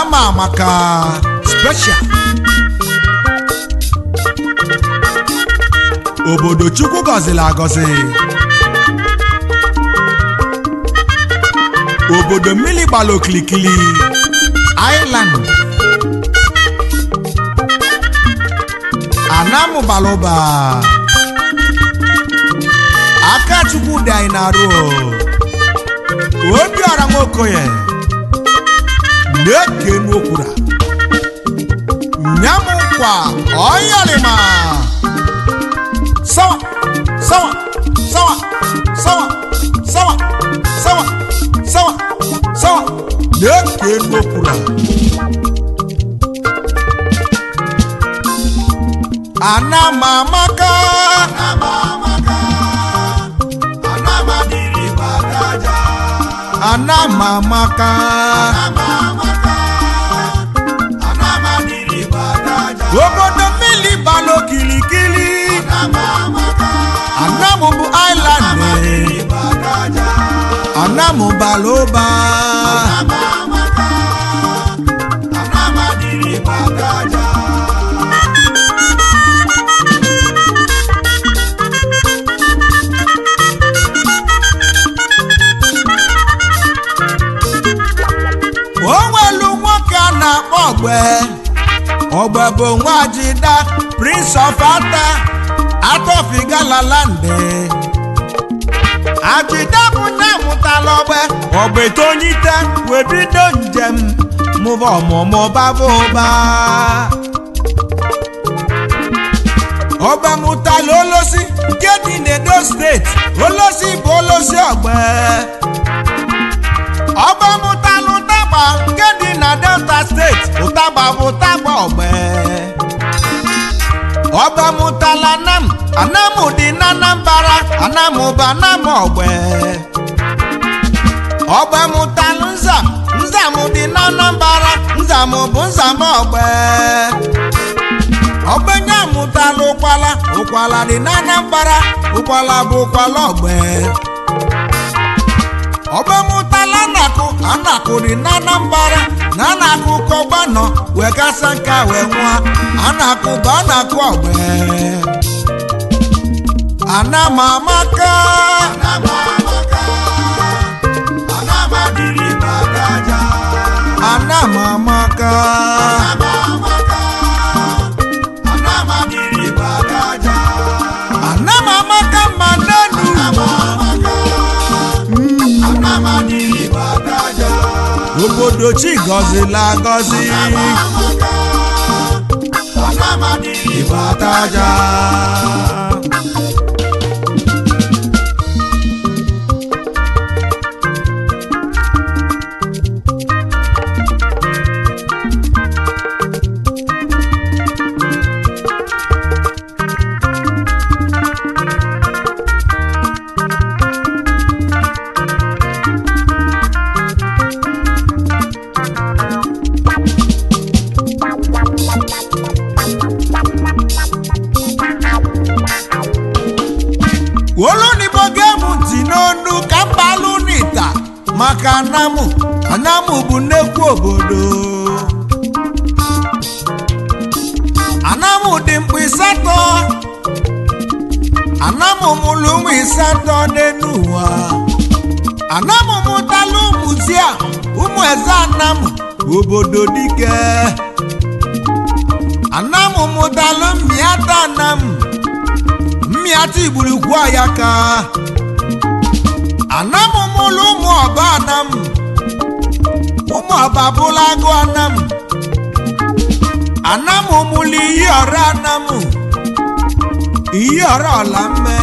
Anama Amaka special. Obodo Chukwu gọziri agọzi, obodo mmiri gbara okilikili, island. Anamụ bara ụba, aka Chukwu dị anyị na-arụ. Obiọra Nwokoye na-eke n'okwura nyamụ nkwa ọyọrịma. Sawa sawa sawa sawa sawa sawa sawa sawa, na-eke n'okwura. Anamamaka. Anamamaka. Obodo mmiri gbara okilikili, Anamụ bụ island. Anamụ bara ụba. O nwelu nwoke a na-akpọ Ogbe. Ogbe bụ nwajida, Prince of Ata Atọfigalaland. Ajida bụ nne mụtara Ogbe. Ogbe tonyite wee bido njem mụba ọmụmụ, baba ụba. Ogbe mụtara Olosi nke dị n'Edo Steeti. Olosi bụ Olosi Ogbe. Ogbe mụtara Ụtaba nke dị na Delta Steeti. Ụtaba bụ Ụtaba Ogbe. Ogbe mụtara Anam. Anam dị na Anambra. Anam bụ Anam Ogbe. Ogbe mụtara Nzam. Nzam dị na Anambra. Nzam bụ Nzam Ogbe. Ogbenye mụtara Ụkwala. Ụkwala dị na Anambra. Ụkwala bụ Ụkwala Ogbe. Ogbe mụtara Anakụ. Anakụ dị na Anambra. Na Anakụ kọgbanọ wee kasa nka wee nwa. Anakụ bụ Anakụ Ogbe. Anamamaka. Anamamaka. Anamamaka ma n'enu. Obodo chi gọzila agọzi. Ịbataja. Olunibo gem ntị n'onu ka mbalụ n'ịta maka Anamụ. Anamụ bụ nnekwu obodo. Anamụ dị mkpa ịsatọ. Anamụ mụrụ ụmụ ịsatọ n'enu ụwa. Anamụ mụtala ụmụ tia, ụmụ eze Anamụ, obodo dike. Anamụ mụtalụ Mmiata. Anamụ Mmiata igburukwu ya ka Anamụ mụlụ ụmụ ọba. Anamụ ụmụ ọba bụla agụ. Anamụ, Anamụ mụlụ Iyi Ọra. Anamụ Iyi Ọra ọla mme.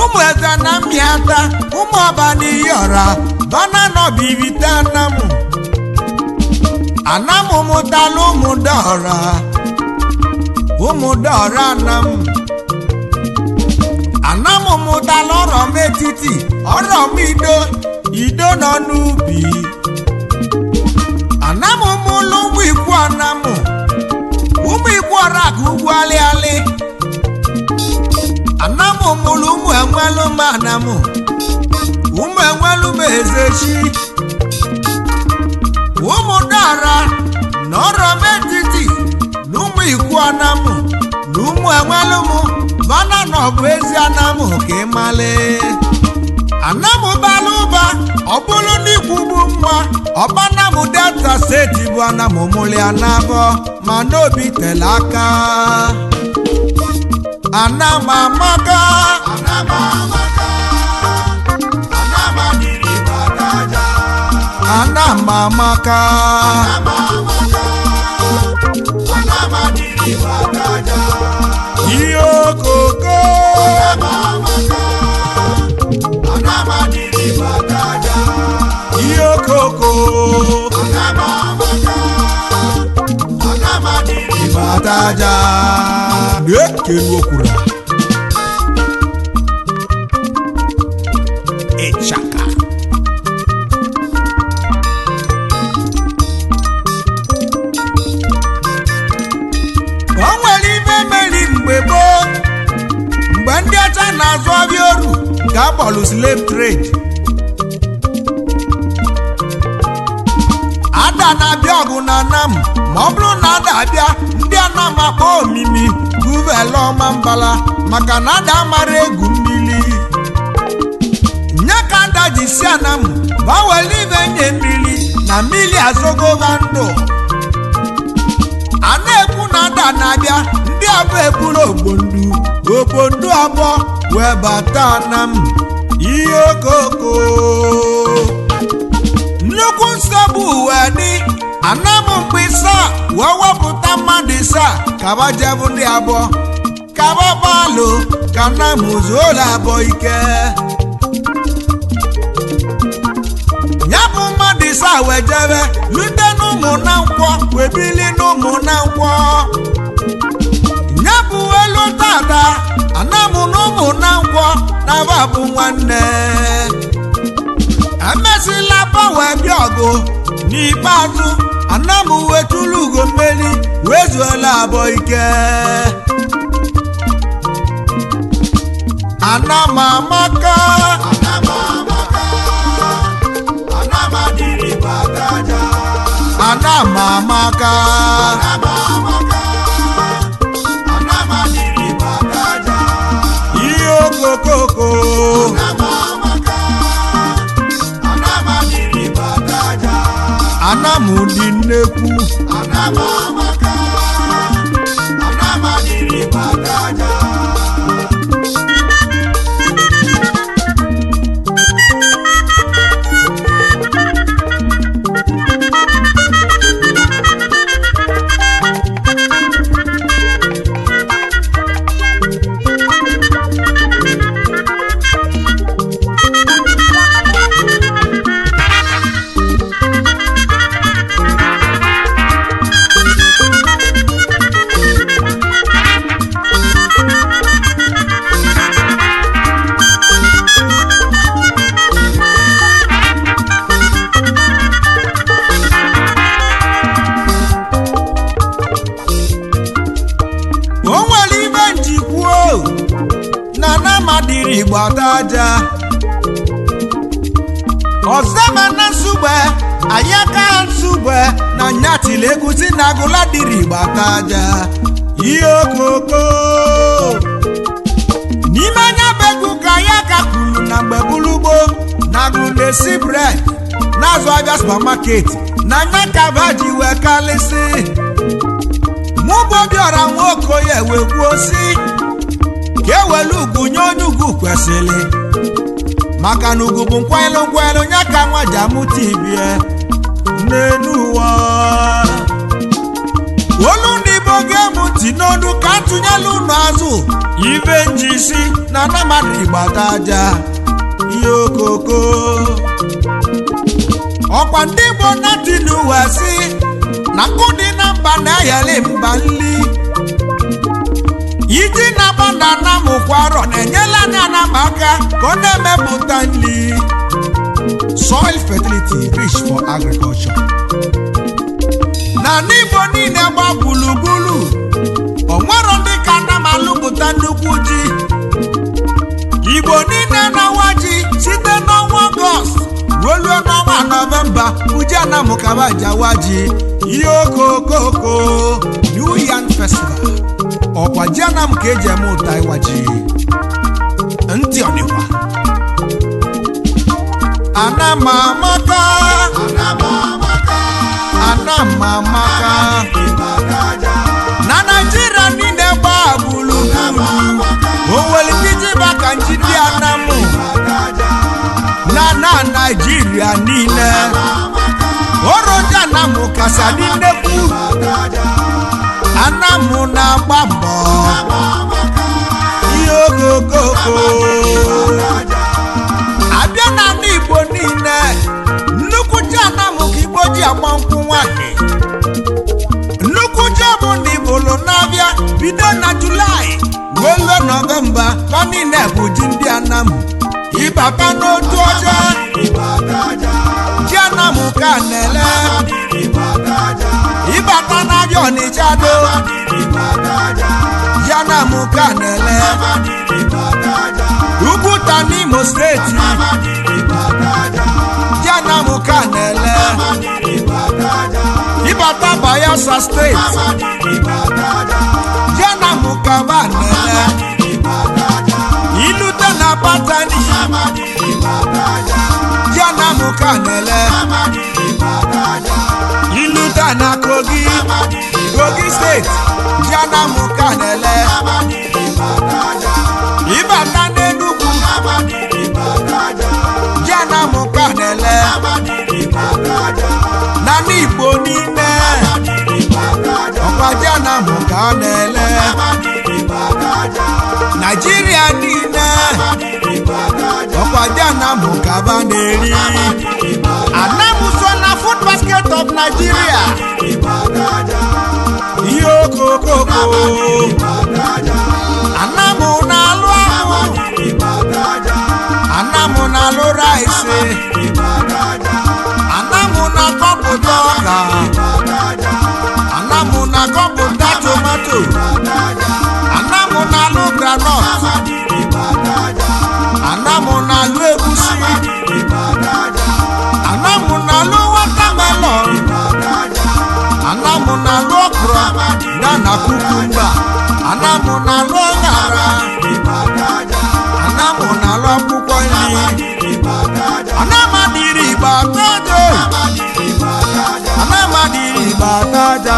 Ụmụ eze na Mmiata, ụmụ ọba na Iyi Ọra bana nọbirite. Anamụ, Anamụ mụtalụ ụmụ dọra, ụmụ dọra. Anamụ, Anamụ mụtala ọrọ m etiti, ọrọ m ido, ido nọ n'ubi. Anamụ mụlụ ụmụ ikwu. Anamụ ụmụ ikwu ọra ka ugwu alịalị. Anamụ mụlụ ụmụ enwelụ m. Anamụ ụmụ enwelụ m ezechi. Ụmụdara na ọrọm etiti na ụmụ ikwu Anamụ na ụmụ enwelụmụ bana na ọ bụ ezi Anamụ ka ị male. Anamụ bara ụba, ọ bụrụ na ikwu bụ mma ọbanamụ. Delta Steeti bụ Anamụ mụlịa n'abọ, ma n'obi tere aka. Anam amaka. Anam amaka. Anam adịrị gbadaja. Anam amaka. Anam amaka. Anam adịrị gbadaja. Ihe okoko. Anam amaka. Anam adịrị gbadaja. Ihe okoko. Anam amaka. Anam adịrị Bataja na-ekelu okwura ịchaka. O nwere ibe meri mgbe gboo, mgbe ndị ọcha na-azụ ọbịa oru nke akpọrọ slave trade. Ada na-abịa ọgụ na Anam. Ma ọ bụrụ na ada abịa, ndị Anam akpọ omimi guvele ọma mbala, maka na ada mara egwu mmiri nye ka ada ji si Anam bawele ibe nye mmiri na mmiri azogova ndụ. A na-ekwu na ada na-abịa, ndị abụọ eburu ogbondu ogbondu abụọ wee bata Anam. Ihe okoko, nnukwu nsogbu wee dị Anam. Mgbe isaa wee wepụta mmadụ isaa kaba jebụ ndị abụọ kaba balụ ka Anam zuola abụọ ike. Ya bụ mmadụ isaa wee jebe lute n'ụmụ na nkwọ, wee bili n'ụmụ na nkwọ. Ya bụ elu tata Anam n'ụmụ na nkwọ na ba bụ nwanne. Emesịla gbanwe bịa ọgụ n'ikpeazụ, Anam wetụrụ ugo mmeri wee zuola abụọ ike. Anam amaka. Anam amaka. Anam adịrị gbadaja. Anam amaka. Anam amaka. Anam adịrị gbadaja. Ihe okokoko. Anam amaka. Anam adịrị gbadaja. Anam dị nnekwu. Anam amaka. Anam adịrị gbadaja. O nwere ibe njikwuo na Anam adịrị gbata aja ọzọma na nsugbe ayaka nsugbe na nyatili egwusi na agụla dịrị gbata aja. Ihe okoko n'ime anya bụ egwu ka ya ka kwuru na mgbe gbulugbo na agụrụ na-esi bred na-azụ abịa supermarket na anya kaba ji wee kalịsị. Mụ bụ Obiọra Nwaokoye wee kwuo si ka ewelu ugwu nye onye ugwu kwesịrị, maka na ugwu bụ nkwanyelu nkwanyelu nye ka nwa ji amụta ibie n'elu ụwa. Olu ndị Igbo ga-emu ntị n'olu ka ntụnyelu unu azụ ibe njisi na anamadụ igbata aja. Ihe okoko, ọkwa ndị Igbo na tinuwa si na nkụ dị na mba na-eyeli mba nli iji na-agba na anamụkwa arọ na-enyela anya anam aka ka ọ na-emepụta nli. Soil fertility rich for agriculture. Na Igbo niile gba gburugburu, o nwero ndị ka na m alụpụta nnukwu ji. Igbo niile na-awa ji site n'ọnwa Ọgọst ruo n'ọnwa Nọvemba. Nọvemba uji anamụ kaba jawa ji ihe okokoko New Yam Festival. Ọkwa ji anamụ ka eji eme ụta ịwa ji. Ntị ọdịkwa anamamaka, anamamaka na Naijiria niile gbaa gburugburu. O nwere ndị ji maka nji ndị anamụ na Naijiria niile. Oroji anamụ kasa dị nnekwu. Anamụ na-agba mbọ ihe okokoko. Abịa n'ala Igbo niile, nnukwu ji anamụ ka Igbo ji agba nkwụ nwanyị. Nnukwu ji ọbụla Igbolo na-abịa bido na Julaị wee luo Nọvemba, ọ niile bụ ji ndị anamụ. Ịbata n'otu ọcha, ji anamụ ka na-ele. Ịbata n'abịa Ọnịcha do, ji anamụ ka na-ele. Ugwuta n'Imo Steeti, ji anamụ ka na-ele. Ịbata Bayelsa Steeti, ji anamụ ka ba na-ele. Ilute na Patani, ji anamụ ka na-ele. Ilute na Kogi, Kogi Steeti, ji anamụ ka na-ele. Ịbata n'Enugwu, ji anamụ ka na-ele. N'ala Igbo niile, ọkwa ji anamụ ka na-ele. Naijiria niile, ọkwa ji anamụ ka ba na-eri. Anamụ so na food basket of Nigeria. Ihe okokoko anamụ na-alụ ahụ, anamụ na-alụ rice, anamụ na-akọpụta ọka, anamụ na-akọpụta tomato, anamụ na-alụ groundnut, anamụ na-alụ egusi, anamụ na-alụ watermelon, anamụ na-alụ okra ya na kukumba, anamụ na-alụ ọṅara, anamụ na-alụ akwụkwọ nri. Anamadiri Igbo ataja, anamadiri Igbo ataja.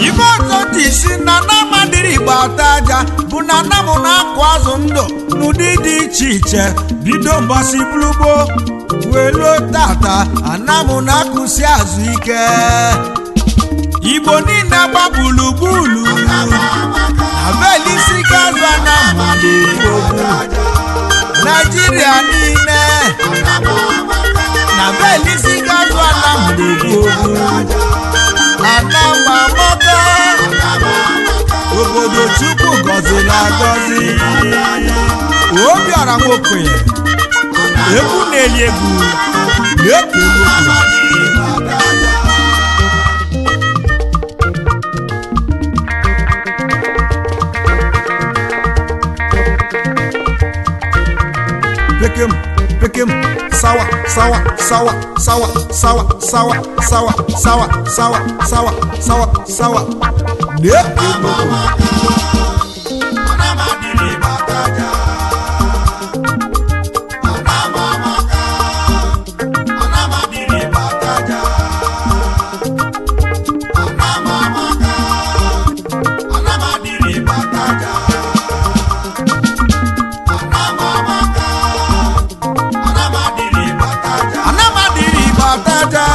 Ibe ọzọ dị si na anamadiri Igbo ataja bụ na anamụ na-akụ azụ ndụ n'ụdị dị iche iche. Bido mbọsị bulugbo wee luo tata, anamụ na-akụsi azụ ike. Igbo niile gba gburugburu avelisi ka azụ anamụ na-ekwu okwu. Naijiria niile na belisi gazụ anamụ na-ekwu okwu. Anamamaka, obodo Chukwu gọziri agọzi. Obiọra Nwokonye, egwu na-eli egwu na-eke egwu kwuru. Pikim pikim, sawa sawa sawa sawa sawa sawa sawa sawa sawa sawa sawa sawa na-eke egwu kwuru. Anamadiri Igbo ataja,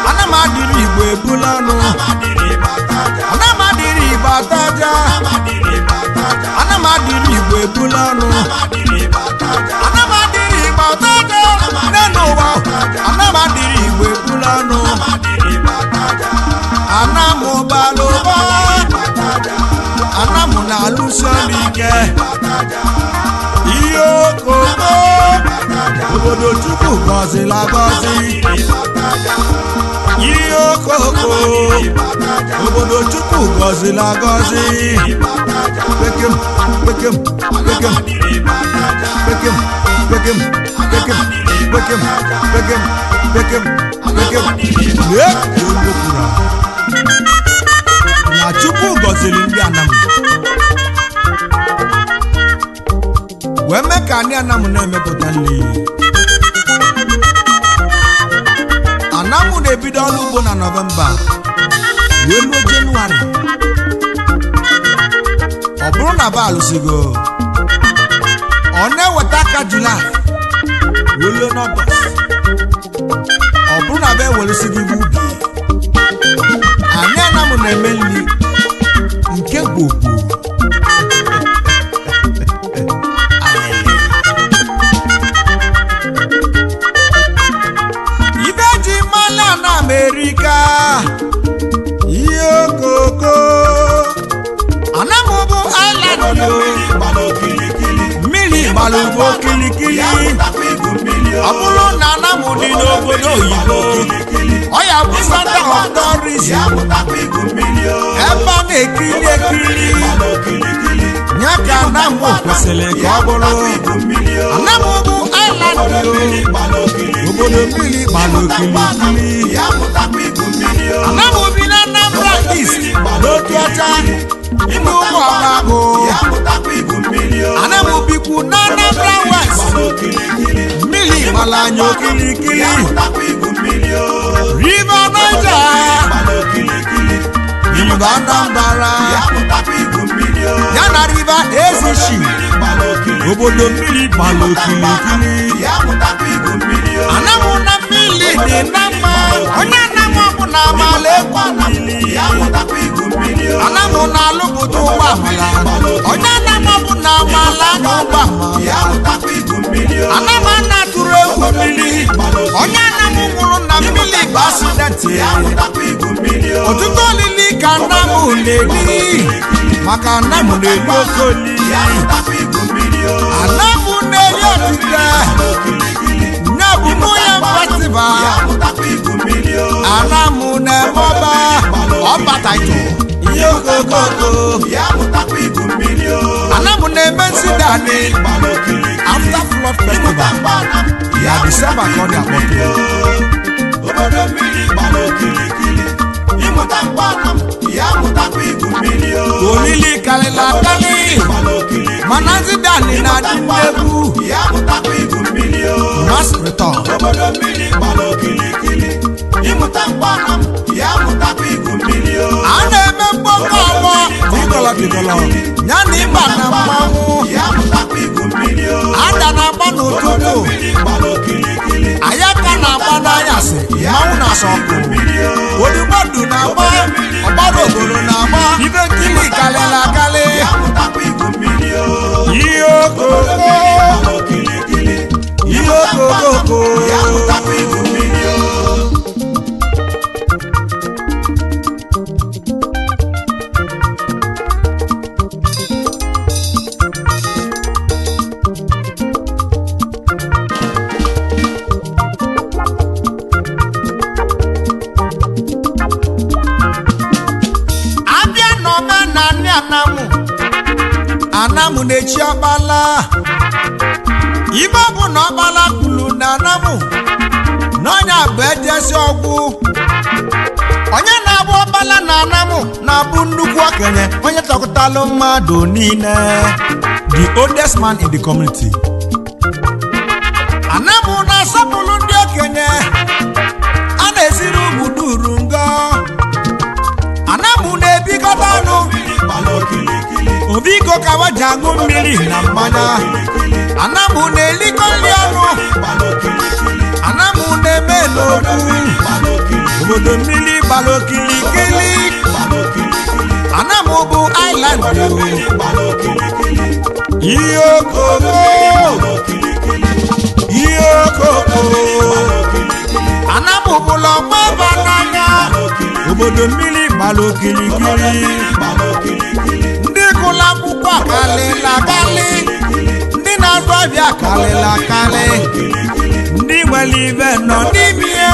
anamadiri Igbo ebula ọnụ, anamadiri Igbo ataja, anamadiri Igbo ebula ọnụ, anamadiri Igbo ataja n'elu ụwa, anamadiri Igbo ebula ọnụ, anamụbalụba, anamụ na-alụsi ọrụ ike. Ihe okoko obodo Chukwu gọziri agọzi. Ihe okoko obodo Chukwu gọziri agọzi. Pekem pekem pekem pekem pekem pekem. Pekem, pekem, pekem, pekem. Lee ka olu kwuru na Chukwu gọziri ndị Anam wee mee ka ndị Anam na-emepụta nri. Anam na-ebido ọrụ ugbo na Nọvemba wee ruo Jenụwarị. Ọ bụrụ na ba alụsigo, ọ na-eweta aka Julaị wee ruo n'Ọgọst. Ọ bụrụ na ba eweresigo ibe ubi, anyị Anam na-eme nri nke gbogbo. Ibe ji mmanụ Anam erika ihe okoko. Anam bụ island Obodo o. mmiri gbara okilikili. Mmiri gbara ugbo kilikili. Ya mụtakwa igwu mmiri o. Ọ bụrụ na Anam dị n'obodo oyibo, ọ ya bụ center of tourism, Ya mụtakwa igwu mmiri o. ebe a na-ekiri ekiri. Gbara okilikili. Ya ka Anam kwesịrị ka ọ bụrụ. Igwu mmiri o. Anam bụ island Obodo o. mmiri gbara okilikili. Obodo mmiri gbara okilikili. Ya mụtakwa igwu mmiri o. Anam bi na Anambra East n'otu ọcha ime ụmụ ọgbagụ. Ya mụtakwa igwu mmiri o. Anam bikwu na Anambra West. Gbara okilikili. Mmiri gbara anyị okilikili. Ya mụtakwa igwu mmiri o. River Niger, Gbara okilikili. River Anambra, Ya mụtakwa igwu mmiri o. ya na River Ezishi. Mmiri gbara okilikili. Obodo mmiri gbara okilikili. Ya mụtakwa igwu mmiri o. Anam na mmiri dị na mma. Onye Anam ọbụla amaala egwu mmiri. Ya mụtakwa igwu mmiri o. Anam na-alụpụta ụgbọ amala. Onye Anam ọbụla amaala anya ụgbọ amala. Ya mụtakwa igwu mmiri o. Anam ana-atụrụ egwu mmiri. Onye Anam nwụrụ na mmiri bụ asidenti. Ya mụtakwa igwu mmiri o. Ọtụtụ olili ka Anam na-eli, maka Anam na-eli oke olili. Ya mụtakwa igwu mmiri o. Anam na-eli otite Okilikili. ya bụ New Festival. Ya mụtakwa igwu mmiri o. Anam na-eme ọba ọba taịtụl ihe okokoko. Ya mụtakwa igwu mmiri o. Anam na-eme nsidani Gbara okilikili. after flood festival na Disemba ka ọ dị akpọtụ. Obodo mmiri gbara okilikili. Ịmụta mkpanam, ya mụtakwa igwu mmiri o. Olili karịrị akarị, Gbara okilikili. mana nsidani na-adị nnegwu. Ya mụtakwa igwu mmiri o. Mass return. Obodo mmiri gbara okilikili. Ịmụta mkpanam, ya mụtakwa igwu mmiri o. A na-eme mkpọkọ ọgbọ tigọlọ tigọlọ ya na ịba na mmanwụ. Ya mụtakwa igwu mmiri o. Ada na-agba n'ụtụtụ, Mmiri gbara okilikili. ayaka na-agba n'anyasị, mmanwụ na-asọ ọkụ. Odumodu na-agba, ọgbara obodo na-agba, ibe nkiri karịrị akarị. Ya mụtakwa igwu mmiri o. Ihe okoko, Okilikili. ihe okokoko. Ya mụtakwa igwu mmiri o. Abịa n'omenanị Anamụ, Anamụ na-echi ọkpala. Ibe bụ na ọkpala kwuru na Anamụ n'ọnya bụ ejesi ọgwụ. Onye na-abụ ọkpala na Anamụ na-abụ nnukwu okenye, onye tọkọtalụ mmadụ niile, the oldest man in the community. Anamụ na-asọpụrụ ndị okenye, a na-esiri ụmụ duru ngọ. Anamụ na-ebikọta ọnụ. Mmiri gbara okilikili. Obi iko ka wa ji aṅụ mmiri na mmanya. Anamụ na-elikọ nri ọnụ. Gbara okilikili. Anamụ na-eme n'okwu. Gbara okilikili. Obodo mmiri gbara okilikili. Gbara okilikili. Anamụ bụ island o. Gbara okilikili. Ihe okoko, Okilikili. ihe okoko. Okilikili. Anamụ bụla ọgba ebe n'anya. Obodo mmiri gbara okilikili. Gbara okilikili. Ndị gụrụ akwụkwọ kalịla kalị, ndị na-azụ abịa kalịla kalị, ndị nwere ibe nọ n'ime ya,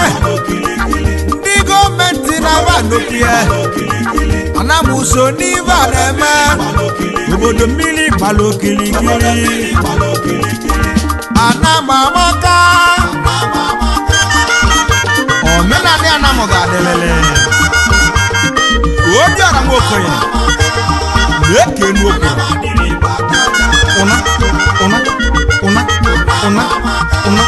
ndị gọọmenti na-aba n'okie. Anamụ so n'ibe a na-eme. Obodo mmiri gbara okilikili. Anam amaka. Anam ga-adịlịlị. Obiọra Nwokoye na-eke enu okwu. Ụna, ụna, ụna, ụna, ụna.